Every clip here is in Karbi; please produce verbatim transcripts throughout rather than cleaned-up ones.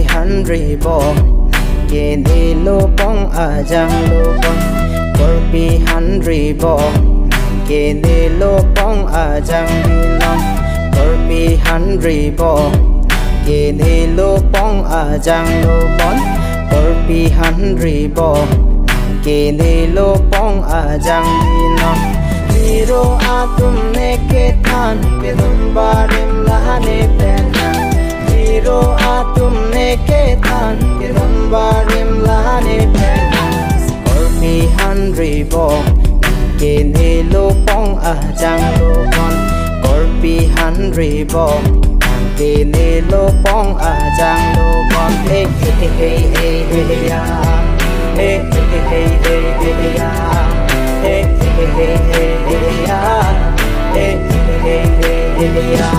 Hanribo, kene lopong ajang lopon. Korpi hanribo, kene lopong ajang binong. Korpi hanribo, kene lopong ajang lopon. Korpi hanribo, kene lopong ajang binong. Biro atum ne kethan, kedun barim lahane pen. Biro atum ne kethan, kedun barim lahane pen. Korpi hanribo, kene lopong ajang lopon. Korpi hanribo, kene lopong ajang lopon. Hey, hey, hey, hey, hey, ya. Hey, hey, hey, hey, hey, ya. Hey, hey, hey, hey, hey, ya. Hey, hey, hey, hey, hey, ya.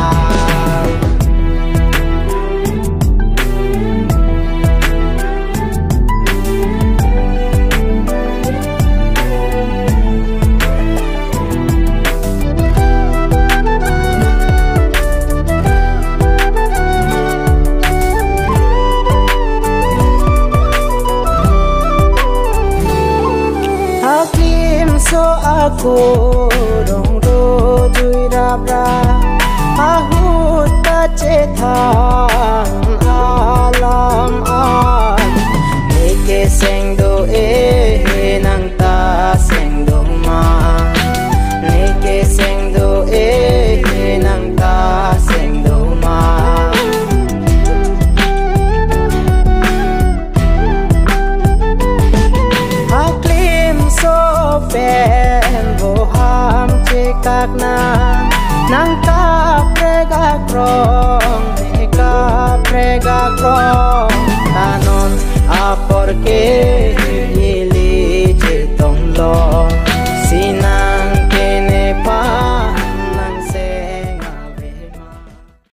Akimso ako dong do jui rap ra, ahut kachethang alam an. Neke seng do-e, nang ta seng do ma. Neke seng do-e, nang ta seng do ma. Aklimso pen boham chekak nang, nang kaprek akrong, ne kaprek akrong. Ta non apor ke